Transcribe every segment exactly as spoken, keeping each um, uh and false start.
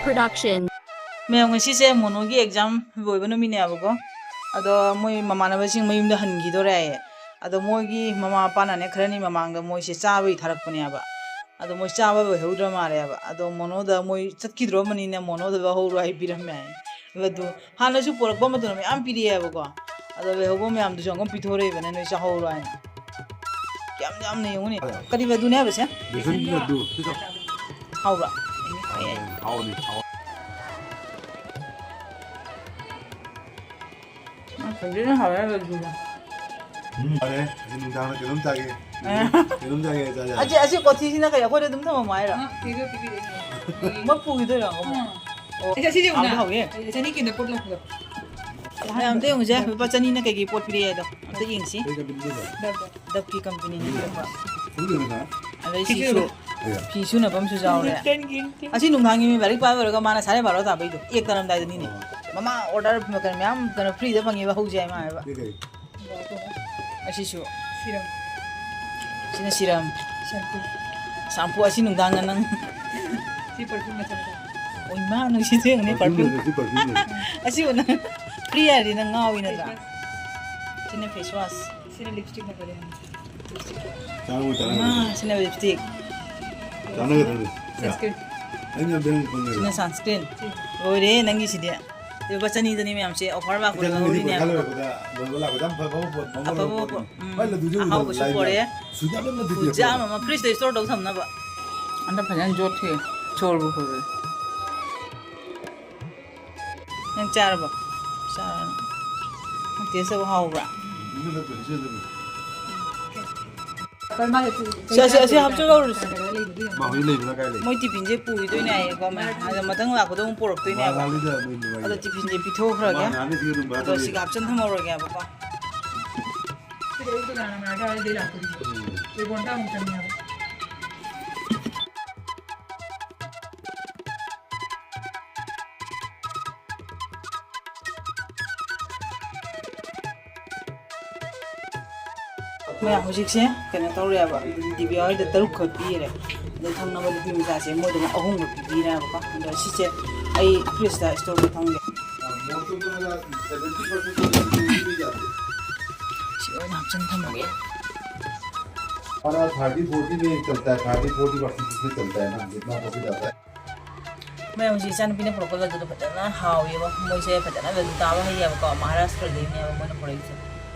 Production. ꯃꯌꯥꯝ, ꯉꯁꯤꯁꯦ ꯃꯣꯅꯣꯒꯤ exam ꯂꯣꯏꯕ ꯅꯨꯃꯤꯠꯅꯦꯕꯀꯣ꯫ ꯑꯗꯣ ꯃꯣꯏ ꯃꯃꯥꯟꯅꯕꯁꯤꯡ ꯃꯌꯨꯝꯗ ꯍꯟꯈꯤꯗꯣꯔꯦ ꯍꯥꯏꯌꯦ꯫ ꯑꯗꯣ ꯃꯣꯏꯒꯤ ꯃꯃꯥ ꯃꯄꯥꯅꯅꯦ, ꯈꯔꯅꯤ ꯃꯃꯥꯡꯗ ꯃꯣꯏꯁꯦ ꯆꯥꯕꯒꯤ ꯊꯥꯔꯛꯄꯅꯦꯕ꯫ ꯑꯗꯣ ꯃꯣꯏ ꯆꯥꯕ ꯂꯣꯏꯍꯧꯗ꯭ꯔ ꯃꯥꯜꯂꯦꯕ꯫ ꯑꯗꯣ ꯃꯣꯅꯣꯗ ꯃꯣꯏ ꯆꯠꯈꯤꯗ꯭ꯔꯣꯕꯅꯤꯅ ꯃꯣꯅꯣꯗ ꯂꯧꯍꯧꯔꯣ ꯍꯥꯏ ꯄꯤꯔꯝꯃꯦ ꯍꯥꯏꯌꯦ꯫ ꯑꯗꯨ ꯍꯥꯟꯅꯁꯨ ꯄꯣꯔꯛꯄ ꯃꯇꯝꯗ ꯃꯌꯥꯝ ꯄꯤꯔꯛꯑꯦꯕꯀꯣ꯫ ꯑꯗꯣ ꯂꯩꯍꯧꯕ ꯃꯌꯥꯝꯗꯨꯁꯨ ꯑꯃꯨꯛ ꯄꯤꯊꯣꯔꯛꯏꯕꯅꯦ, ꯅꯣꯏ ꯆꯥꯍꯧꯔꯣ ꯍꯥꯏꯅ꯫ ꯀꯌꯥꯝ ꯌꯥꯝꯅ ꯌꯦꯡꯉꯨꯅꯦ꯫ ꯀꯔꯤ ꯑꯗꯨꯅꯦ ꯍꯥꯏꯕꯁꯦ? ꯕꯦꯁꯟꯒꯤ ꯂꯗꯨ꯫ ꯍꯥꯎꯕ꯭ꯔꯥ? ꯍꯥꯎꯅꯤ, ꯍꯥꯎꯅꯤ꯫ ꯐꯖꯅ ꯍꯥꯎꯔꯦ ꯂꯗꯨꯗꯣ꯫ ꯎꯝ, ꯐꯔꯦ꯫ ꯑꯁꯤ ꯅꯨꯡꯗꯥꯡꯗ ꯀꯩꯅꯣꯝ ꯆꯥꯒꯦ꯫ ꯑꯦ꯫ ꯀꯩꯅꯣꯝ ꯆꯥꯒꯦ, ꯆꯥ ꯌꯥꯔꯦ꯫ ꯑꯁꯤ, ꯑꯁꯤ ꯀꯣꯊꯤꯁꯤꯅ ꯀꯩ ꯑꯩꯈꯣꯏꯗ ꯑꯗꯨꯝ ꯊꯝꯃꯝꯃꯣ ꯍꯥꯏꯔꯣ? ꯑ, ꯄꯤꯕꯤꯔꯣ, ꯄꯤꯕꯤꯔꯣ꯫ ꯃꯥ ꯄꯨꯈꯤꯗꯣꯏꯔꯣ ꯑꯃꯨꯛ? ꯑꯥ꯫ ꯑꯣ꯫ ꯑꯁꯤ, ꯑꯁꯤꯁꯦ ꯍꯥꯎꯗꯤ ꯎꯅ꯫ ꯍꯥꯎꯋꯦ꯫ ꯆꯅꯤ ꯀꯤꯟꯗ ꯄꯣꯠ ꯂꯥꯛꯄꯗꯣ꯫ ꯃꯌꯥꯝ ꯑꯝꯇ ꯌꯦꯡꯉꯨꯁꯦ, ꯂꯨꯄꯥ ꯆꯅꯤꯅ ꯀꯩꯀꯩ ꯄꯣꯠ ꯄꯤꯔꯛꯑꯦꯗꯣ ꯑꯝꯇ ꯌꯦꯡꯁꯤ꯫ ꯀꯩ ꯀꯝꯄꯅꯤꯅꯣ? ꯗꯕ꯫ ꯗꯕꯀꯤ ꯀꯝꯄꯅꯤꯅꯤ ꯄꯤꯔꯛꯄ꯫ ꯈꯪꯗꯦꯗꯅ꯫ ꯑꯗꯩ ꯐꯤ ꯁꯤꯁꯨ ꯁꯨꯅꯕ꯫ ꯐꯤ ꯁꯨꯅꯕ ꯑꯃꯁꯨ ꯌꯥꯎꯔꯦ꯫ ꯑꯁꯤ ꯅꯨꯡꯗꯥꯡꯒꯤ ꯃꯤ ꯂꯥꯏꯔꯤꯛ ꯄꯥꯕ ꯂꯣꯏꯔꯒ ꯃꯥꯅ ꯁꯥꯔꯦ ꯕꯥꯔꯣ ꯇꯥꯕꯩꯗꯣ, ꯑꯦꯛ ꯇꯥꯔꯝꯗꯥꯏꯗꯅꯤꯅꯦ꯫ ꯑꯣ꯫ ꯃꯃꯥ ꯑꯣꯔꯗꯔ ꯀꯩꯅꯣ ꯃꯌꯥꯝ ꯀꯩꯅꯣ ꯐ꯭ꯔꯤꯗ ꯐꯪꯉꯦꯕ ꯍꯧꯖꯤꯛ ꯍꯥꯏ ꯃꯥ ꯍꯥꯏꯕ꯫ ꯀꯩ ꯀꯩ? ꯑꯁꯤꯁꯨ꯫ ꯁꯤꯔꯝ꯫ ꯁꯤꯅ ꯁꯤꯔꯝ꯫ ꯁꯦꯝꯄꯨ꯫ ꯁꯦꯝꯄꯨ ꯑꯁꯤ ꯅꯨꯡꯗꯥꯡꯗ ꯅꯪ꯫ ꯁꯤ ꯄꯔꯐ꯭ꯌꯨꯝ ꯃꯆꯥ ꯃꯆꯥ꯫ ꯑꯣ, ꯏꯃꯥ, ꯅꯨꯡꯁꯤꯗꯦ ꯌꯦꯡꯉꯨꯅꯦ, ꯄꯔꯐ꯭ꯌꯨꯝ ꯄꯔꯐ꯭ꯌꯨꯝ꯫ ꯂꯩꯔꯦ, ꯁꯤ ꯄꯔꯐ꯭ꯌꯨꯝ ꯂꯩꯔꯦ꯫ ꯑꯁꯤꯕꯨ ꯅꯪ ꯐ꯭ꯔꯤ ꯍꯥꯏꯔꯗꯤ ꯅꯪ ꯉꯥꯎꯏ ꯅꯠꯇ꯭ꯔꯥ? Face wash. ꯁꯤꯅ ꯐꯦꯁ ꯋꯥꯁ꯫ ꯁꯤꯅ ꯂꯤꯞꯁꯇꯤꯛ ꯃꯈꯜ ꯌꯥꯝ꯫ ꯆꯥꯅꯕ, ꯆꯥꯅꯕ꯫ ꯏꯃꯥ, ꯁꯤꯅ ꯂꯤꯞꯁꯇꯤꯛ꯫ ꯆꯥꯅꯒꯗꯕꯅꯤ꯫ ꯁꯟꯁꯀ꯭ꯔꯤꯟ꯫ ꯑꯩꯅ ꯌꯥꯝ ꯄꯦꯟꯅ ꯈꯪꯉꯦ꯫ ꯁꯤꯅ ꯁꯟꯁꯀ꯭ꯔꯤꯟ꯫ ꯁꯤ꯫ ꯂꯣꯏꯔꯦ ꯅꯪꯒꯤꯁꯤꯗꯤ꯫ ꯂꯨꯄꯥ ꯆꯅꯤꯗꯅꯤ ꯃꯌꯥꯝꯁꯦ ꯑꯣꯐꯔ ꯂꯥꯛꯄꯗ ꯏꯆꯟ ꯅꯪꯒꯤꯗꯤ ꯂꯧꯔꯤꯅꯦ꯫ ꯄꯩꯈꯥ ꯂꯣꯏꯔꯛꯄꯗ ꯂꯣꯏꯕ ꯂꯥꯛꯄꯗ ꯌꯥꯝ ꯐꯕ ꯄꯣꯠ, ꯃꯃꯜ ꯑꯐꯕ ꯂꯧꯕ ꯄꯣꯠꯅꯤ꯫ ꯄꯣꯠ, ꯎꯝ꯫ ꯃꯥꯏ ꯂꯗꯨꯁꯨ ꯑꯍꯥꯎꯕꯁꯨ ꯂꯥꯏꯕ꯫ ꯄꯣꯔꯛꯑꯦ꯫ ꯁꯨꯏꯗꯥ ꯂꯣꯏꯅ ꯄꯤꯕꯤꯔꯛꯄ꯫ ꯈꯨꯖꯥꯝ ꯑꯃ ꯐ꯭ꯔꯤꯖꯇ ꯏꯁꯇꯣꯔ ꯇꯧ ꯊꯝꯅꯕ꯫ ꯍꯟꯗꯛ ꯐꯖꯅ ꯌꯣꯠꯊꯣꯛꯑꯦ꯫ ꯁꯣꯔꯕꯨ ꯍꯣꯔꯦ꯫ ꯅꯪ ꯆꯥꯔꯕꯣ? ꯆꯥꯔꯅꯤ꯫ ꯅꯪ ꯇꯦꯁ ꯇꯧꯕ ꯍꯥꯎꯕ꯭ꯔꯥ? ꯁꯤ, ꯑꯁꯤ, ꯑꯁꯤ ꯍꯥꯞꯆꯜꯍꯧꯔꯁꯤ꯫ ꯃꯥ ꯍꯧꯖꯤꯛ ꯂꯩꯕꯅ ꯀꯥꯏ ꯂꯩ? ꯃꯣꯏ ꯇꯤꯐꯤꯟꯁꯦ ꯄꯨꯈꯤꯗꯣꯏꯅꯦ ꯍꯥꯏꯌꯦꯀꯣ, ꯃꯌꯥꯝ꯫ ꯑꯗ ꯃꯊꯪ ꯂꯥꯛꯄꯗ ꯑꯃꯨꯛ ꯄꯨꯔꯛꯇꯣꯏꯅꯦꯕ꯫ ꯃꯥ ꯅꯍꯥꯟꯒꯩꯗ ꯅꯣꯏ ꯅꯨꯡꯉꯥꯏꯌꯦ꯫ ꯑꯗꯣ ꯇꯤꯐꯤꯟꯁꯦ ꯄꯤꯊꯣꯛꯈ꯭ꯔꯒꯦ꯫ ꯃꯥ ꯅꯍꯥꯟꯒꯩ ꯁꯤꯒ ꯑꯗꯨꯝ ꯚꯔꯥ ꯑꯗꯣ ꯇꯧꯔꯤꯅꯦ꯫ ꯁꯤꯒ ꯍꯥꯞꯆꯟ ꯊꯝꯍꯧꯔꯒꯦꯕꯀꯣ꯫ ꯁꯤꯗ ꯑꯌꯨꯛꯇ ꯀꯅꯥ ꯀꯅꯥ ꯀꯥꯏꯗꯩ ꯂꯥꯛꯇꯣꯔꯤꯒꯦ? ꯎꯝ꯫ ꯔꯦꯕꯣꯟꯇ ꯑꯃꯨꯛ ꯆꯪꯉꯦ ꯍꯥꯏꯕ꯫ ꯃꯌꯥꯝ ꯍꯧꯖꯤꯛꯁꯦ ꯀꯩꯅꯣ ꯇꯧꯔꯦꯕ, ꯗꯤꯕꯤꯌꯥ ꯍꯣꯏꯗ ꯇꯔꯨꯛ ꯈꯛ ꯄꯤꯔꯦ꯫ ꯑꯗꯩ ꯊꯪꯅꯕ ꯅꯨꯄꯤ ꯃꯆꯥꯁꯦ ꯃꯣꯏꯗꯅ ꯑꯍꯨꯝꯒ ꯄꯤꯕꯤꯔꯦꯕꯀꯣ꯫ ꯑꯗꯣ ꯁꯤꯁꯦ ꯑꯩ ꯐ꯭ꯔꯤꯖꯇ ꯁ꯭ꯇꯣꯔ ꯇꯧ ꯊꯝꯒꯦ꯫ ꯁꯤ ꯑꯣꯏꯅ ꯍꯥꯞꯆꯤꯟ ꯊꯝꯃꯒꯦ꯫ हमारा थर्टी फोर्टी में चलता है, थर्टी फोर्टी परसेंट इसमें चलता है ना, जितना प्रॉफिट आता है। ꯃꯌꯥꯝ ꯍꯧꯖꯤꯛ ꯏꯆꯥꯅꯨꯄꯤꯅ ꯄꯨꯔꯛꯄ ꯂꯗꯨꯗꯣ ꯐꯖꯅ ꯍꯥꯎꯋꯦꯕ꯫ ꯃꯣꯏꯁꯦ ꯐꯖꯅ ꯂꯗꯨ ꯇꯥꯕ ꯍꯩꯌꯦꯕꯀꯣ, ꯃꯍꯥꯔꯥꯁꯇ꯭ꯔꯗꯩꯅꯦꯕ ꯃꯣꯏꯅ ꯄꯨꯔꯛꯏꯁꯦ꯫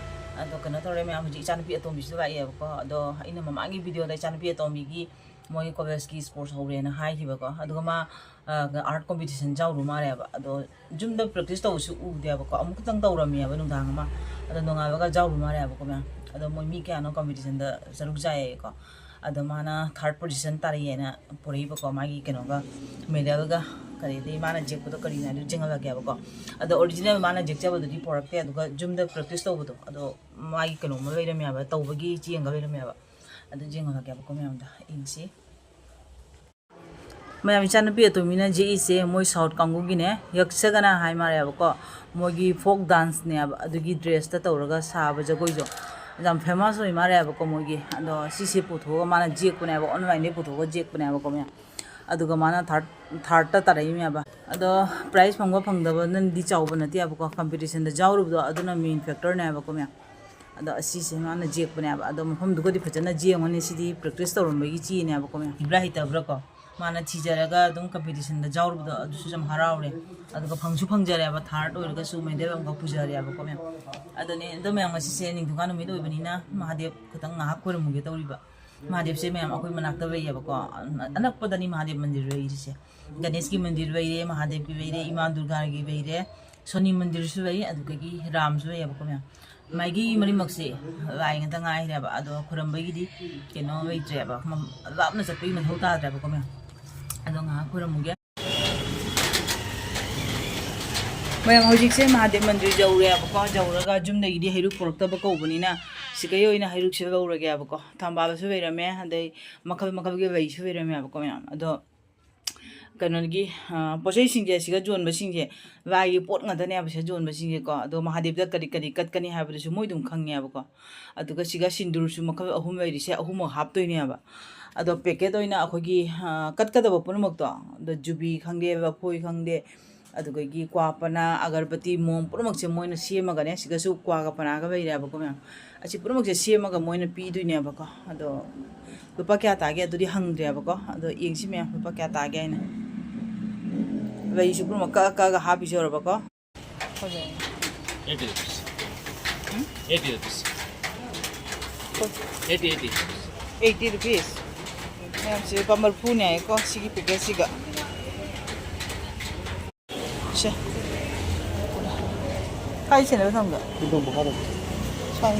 ꯑꯗꯣ ꯀꯩꯅꯣ ꯇꯧꯔꯦ ꯃꯌꯥꯝ, ꯍꯧꯖꯤꯛ ꯏꯆꯥꯅꯨꯄꯤ ꯑꯇꯣꯝꯕꯤꯁꯨ ꯂꯥꯛꯑꯦꯕꯀꯣ꯫ ꯑꯗꯣ ꯑꯩꯅ ꯃꯃꯥꯡꯒꯤ ꯚꯤꯗꯤꯑꯣꯗ ꯏꯆꯥꯅꯨꯄꯤ ꯑꯇꯣꯝꯕꯤꯒꯤ ꯃꯣꯏ ꯀꯣꯂꯦꯖꯀꯤ ꯁ꯭ꯄꯣꯔꯠꯁ ꯍꯧꯔꯦꯅ ꯍꯥꯏꯈꯤꯕꯀꯣ꯫ ꯑꯗꯨꯒ ꯃꯥ, ꯑ, ꯑꯥꯔꯠ ꯀꯣꯝꯄꯤꯇꯤꯁꯟ ꯌꯥꯎꯔꯨ ꯃꯥꯜꯂꯦꯕ꯫ ꯑꯗꯣ ꯌꯨꯝꯗ ꯄ꯭ꯔꯦꯛꯇꯤꯁ ꯇꯧꯕꯁꯨ ꯎꯗꯦꯕꯀꯣ꯫ ꯑꯃꯨꯛ ꯈꯛꯇꯪ ꯇꯧꯔꯝꯃꯦꯕ ꯅꯨꯡꯗꯥꯡ ꯑꯃ꯫ ꯑꯗꯣ ꯅꯣꯡꯉꯥꯜꯂꯒ ꯌꯥꯎꯔꯨ ꯃꯥꯜꯂꯦꯕꯀꯣ ꯃꯌꯥꯝ꯫ ꯑꯗꯣ ꯃꯣꯏ ꯃꯤ ꯀꯌꯥꯅꯣ ꯀꯣꯝꯄꯤꯇꯤꯁꯟꯗ ꯁꯔꯨꯛ ꯌꯥꯏꯌꯦꯀꯣ꯫ ꯑꯗꯣ ꯃꯥꯅ ꯊꯥꯔꯠ ꯄꯣꯖꯤꯁꯟ ꯇꯥꯔꯛꯑꯦꯅ ꯄꯨꯔꯛꯏꯕꯀꯣ꯫ ꯃꯥꯒꯤ ꯀꯩꯅꯣꯒ, ꯃꯦꯗꯜꯒ, ꯀꯔꯤꯗꯤ ꯃꯥꯅ ꯖꯦꯛꯄꯗꯣ ꯀꯔꯤꯅꯣ ꯍꯥꯏꯗꯣ ꯌꯦꯡꯍꯜꯂꯛꯀꯦꯕꯀꯣ꯫ ꯑꯗꯣ ꯑꯣꯔꯤꯖꯤꯅꯦꯜ ꯃꯥꯅ ꯖꯦꯛꯆꯕꯗꯨꯗꯤ ꯄꯨꯔꯛꯇꯦ꯫ ꯑꯗꯨꯒ ꯌꯨꯝꯗ ꯄ꯭ꯔꯦꯛꯇꯤꯁ ꯇꯧꯕꯗꯣ, ꯑꯗꯣ ꯃꯥꯒꯤ ꯀꯩꯅꯣꯝꯃ ꯂꯩꯔꯝꯃꯦꯕ, ꯇꯧꯕꯒꯤ ꯆꯦꯡꯒ ꯂꯩꯔꯝꯃꯦꯕ꯫ ꯑꯗꯨ ꯌꯦꯡꯍꯜꯂꯛꯀꯦꯕꯀꯣ ꯃꯌꯥꯝꯗ꯫ ꯌꯦꯡꯁꯤ꯫ ꯃꯌꯥꯝ, ꯏꯆꯥꯅꯨꯄꯤ ꯑꯇꯣꯝꯕꯤꯅ ꯌꯦꯛꯏꯁꯦ ꯃꯣꯏ ꯁꯥꯎꯠ ꯀꯥꯡꯕꯨꯒꯤꯅꯦ, ꯌꯛꯁꯒꯅ ꯍꯥꯏ ꯃꯥꯜꯂꯦꯕꯀꯣ꯫ ꯃꯣꯏꯒꯤ ꯐꯣꯛ ꯗꯥꯟꯁꯅꯦꯕ, ꯑꯗꯨꯒꯤ ꯗ꯭ꯔꯦꯁꯇ ꯇꯧꯔꯒ ꯁꯥꯕ ꯖꯒꯣꯏꯗꯣ ꯌꯥꯝ ꯐꯦꯃꯁ ꯑꯣꯏ ꯃꯥꯜꯂꯦꯕꯀꯣ ꯃꯣꯏꯒꯤ꯫ ꯑꯗꯣ ꯁꯤꯁꯦ ꯄꯨꯊꯣꯛꯑꯒ ꯃꯥꯅ ꯌꯦꯛꯄꯅꯦꯕ, ꯑꯣꯟꯂꯥꯏꯟꯗꯒꯤ ꯄꯨꯊꯣꯛꯑꯒ ꯌꯦꯛꯄꯅꯦꯕꯀꯣ ꯃꯌꯥꯝ꯫ ꯑꯗꯨꯒ ꯃꯥꯅ ꯊꯥꯔꯠ, ꯊꯥꯔꯠꯇ ꯇꯥꯔꯛꯏꯅꯦꯕ꯫ ꯑꯗꯣ ꯄ꯭ꯔꯥꯏꯖ ꯐꯪꯕ ꯐꯪꯗꯕꯅꯗꯤ ꯆꯥꯎꯕ ꯅꯠꯇꯦꯕꯀꯣ, ꯀꯝꯄꯤꯇꯤꯁꯟꯗ ꯌꯥꯎꯔꯨꯕꯗꯣ ꯑꯗꯨꯅ ꯃꯦꯟ ꯐꯦꯛꯇꯔꯅꯦꯕꯀꯣ ꯃꯌꯥꯝ꯫ ꯑꯗꯣ ꯑꯁꯤꯁꯦ ꯃꯥꯅ ꯌꯦꯛꯄꯅꯦꯕ꯫ ꯑꯗꯣ ꯃꯐꯝꯗꯨꯒꯗꯤ ꯐꯖꯅ ꯌꯦꯡꯉꯨꯅꯦ, ꯁꯤꯗꯤ ꯄ꯭ꯔꯦꯛꯇꯤꯁ ꯇꯧꯔꯝꯕꯒꯤ ꯆꯦꯅꯦꯕꯀꯣ ꯃꯌꯥꯝ꯫ ꯍꯩꯕ꯭ꯔꯥ ꯍꯩꯇꯕ꯭ꯔꯥ ꯀꯣ, ꯃꯥꯅ ꯊꯤꯖꯔꯒ ꯑꯗꯨꯝ ꯀꯝꯄꯤꯇꯤꯁꯟꯗ ꯌꯥꯎꯔꯨꯕꯗꯣ ꯑꯗꯨꯁꯨ ꯌꯥꯝ ꯍꯔꯥꯎꯔꯦ꯫ ꯑꯗꯨꯒ ꯐꯪꯁꯨ ꯐꯪꯖꯔꯦꯕ, ꯊꯥꯔꯠ ꯑꯣꯏꯔꯒꯁꯨ ꯃꯦꯗꯜ ꯑꯃꯈꯛ ꯄꯨꯖꯔꯦꯕꯀꯣ ꯃꯌꯥꯝ꯫ ꯑꯗꯨꯅꯦ, ꯑꯗꯣ ꯃꯌꯥꯝ, ꯉꯁꯤꯁꯦ ꯅꯤꯡꯊꯧꯀꯥ ꯅꯨꯃꯤꯠ ꯑꯣꯏꯕꯅꯤꯅ ꯃꯍꯥꯗꯦꯕ ꯈꯛꯇꯪ ꯉꯥꯏꯍꯥꯛ ꯈꯣꯏꯔꯝꯃꯨꯒꯦ ꯇꯧꯔꯤꯕ꯫ ꯃꯍꯥꯗꯦꯕꯁꯦ ꯃꯌꯥꯝ ꯑꯩꯈꯣꯏ ꯃꯅꯥꯛꯇ ꯂꯩꯌꯦꯕꯀꯣ, ꯑꯅꯛꯄꯗꯅꯤ ꯃꯍꯥꯗꯦꯕ ꯃꯟꯗꯤꯔ ꯂꯩꯔꯤꯁꯦ꯫ ꯒꯅꯦꯁꯀꯤ ꯃꯟꯗꯤꯔ ꯂꯩꯔꯦ, ꯃꯍꯥꯗꯦꯕꯀꯤ ꯂꯩꯔꯦ, ꯏꯃꯥ ꯗꯨꯔꯒꯥꯒꯤ ꯂꯩꯔꯦ, ꯁꯣꯅꯤ ꯃꯟꯗꯤꯔꯁꯨ ꯂꯩ, ꯑꯗꯨꯗꯒꯤ ꯔꯥꯝꯁꯨ ꯂꯩꯌꯦꯕꯀꯣ ꯃꯌꯥꯝ꯫ ꯃꯥꯏꯒꯤ ꯃꯔꯤꯃꯛꯁꯦ ꯂꯥꯏ ꯉꯥꯛꯇ ꯉꯥꯏꯔꯦꯕ꯫ ꯑꯗꯣ ꯈꯨꯔꯝꯕꯒꯤꯗꯤ ꯀꯩꯅꯣ ꯂꯩꯇ꯭ꯔꯦꯕ, ꯃ-, ꯂꯥꯞꯅ ꯆꯠꯄꯒꯤ ꯃꯊꯧ ꯇꯥꯗ꯭ꯔꯦꯕꯀꯣ ꯃꯌꯥꯝ꯫ ꯑꯗꯣ ꯉꯥꯏꯍꯥꯛ ꯈꯨꯔꯝꯃꯨꯒꯦ꯫ ꯃꯌꯥꯝ, ꯍꯧꯖꯤꯛꯁꯦ ꯃꯍꯥꯗꯦꯕ ꯃꯟꯗꯤꯔ ꯌꯧꯔꯦꯕꯀꯣ꯫ ꯌꯧꯔꯒ ꯌꯨꯝꯗꯒꯤꯗꯤ ꯍꯩꯔꯨꯛ ꯄꯨꯔꯛꯇꯕ ꯀꯧꯕꯅꯤꯅ ꯁꯤꯀꯩ ꯑꯣꯏꯅ ꯍꯩꯔꯨꯛꯁꯦ ꯂꯧꯔꯒꯦꯕꯀꯣ꯫ ꯊꯝꯕꯥꯜꯁꯨ ꯂꯩꯔꯝꯃꯦ, ꯑꯗꯩ ꯃꯈꯜ ꯃꯈꯜꯒꯤ ꯂꯩꯁꯨ ꯂꯩꯔꯝꯃꯦꯕꯀꯣ ꯃꯌꯥꯝ꯫ ꯑꯗꯣ ꯀꯩꯅꯣꯒꯤ ꯄꯣꯠ ꯆꯩꯁꯤꯡꯁꯦ ꯁꯤꯒ ꯌꯣꯟꯕꯁꯤꯡꯁꯦ ꯂꯥꯏꯒꯤ ꯄꯣꯠ ꯉꯥꯛꯇꯅꯦꯕ ꯁꯤꯗ ꯌꯣꯟꯕꯁꯤꯡꯁꯦꯀꯣ꯫ ꯑꯗꯣ ꯃꯍꯥꯗꯦꯕꯗ ꯀꯔꯤ ꯀꯔꯤ ꯀꯠꯀꯅꯤ ꯍꯥꯏꯕꯗꯨꯁꯨ ꯃꯣꯏ ꯑꯗꯨꯝ ꯈꯪꯉꯦꯕꯀꯣ꯫ ꯑꯗꯨꯒ ꯁꯤꯒ ꯁꯤꯟꯗꯨꯔꯁꯨ ꯃꯈꯜ ꯑꯍꯨꯝ ꯂꯩꯔꯤꯁꯦ ꯑꯍꯨꯝꯃꯛ ꯍꯥꯞꯇꯣꯏꯅꯦꯕ꯫ ꯑꯗꯣ ꯄꯦꯀꯦꯠ ꯑꯣꯏꯅ ꯑꯩꯈꯣꯏꯒꯤ ꯀꯠꯀꯗꯕ ꯄꯨꯝꯅꯃꯛꯇꯣ, ꯑꯗꯣ ꯖꯨꯕꯤ ꯈꯪꯗꯦ, ꯂꯐꯣꯏ ꯈꯪꯗꯦ, ꯑꯗꯨꯗꯒꯤ ꯀ꯭ꯋꯥ ꯄꯅꯥ, ꯑꯒꯔꯕꯇꯤ, ꯃꯣꯝ ꯄꯨꯝꯅꯃꯛꯁꯦ ꯃꯣꯏꯅ ꯁꯦꯝꯃꯒꯅꯦ꯫ ꯁꯤꯒꯁꯨ ꯀ꯭ꯋꯥꯒ ꯄꯅꯥꯒ ꯂꯩꯔꯦꯕꯀꯣ ꯃꯌꯥꯝ꯫ ꯑꯁꯤ ꯄꯨꯝꯅꯃꯛꯁꯦ ꯁꯦꯝꯃꯒ ꯃꯣꯏꯅ ꯄꯤꯗꯣꯏꯅꯦꯕꯀꯣ꯫ ꯑꯗꯣ ꯂꯨꯄꯥ ꯀꯌꯥ ꯇꯥꯒꯦ ꯑꯗꯨꯗꯤ ꯍꯪꯗ꯭ꯔꯦꯕꯀꯣ꯫ ꯑꯗꯣ ꯌꯦꯡꯁꯤ ꯃꯌꯥꯝ, ꯂꯨꯄꯥ ꯀꯌꯥ ꯇꯥꯒꯦ ꯍꯥꯏꯅ꯫ ꯂꯩꯁꯨ ꯄꯨꯝꯅꯃꯛ ꯀꯛꯑ ꯀꯛꯑꯒ ꯍꯥꯞꯄꯤꯁꯦ ꯌꯧꯔꯕꯀꯣ꯫ ꯐꯖꯩ꯫ Eighty rupees. Hmm? Eighty rupees. Eighty, eighty. Eighty rupees. ꯃꯌꯥꯝꯁꯦ ꯂꯨꯄꯥ ꯃꯔꯤꯐꯨꯅꯦ ꯍꯥꯏꯌꯦꯀꯣ ꯁꯤꯒꯤ ꯄꯦꯀꯦꯠꯁꯤꯒ꯫ ꯁꯦ꯫ ꯀꯥꯏ ꯁꯦꯟꯅꯕ ꯊꯝꯒꯦ? ꯁ꯭ꯋꯥꯏ꯫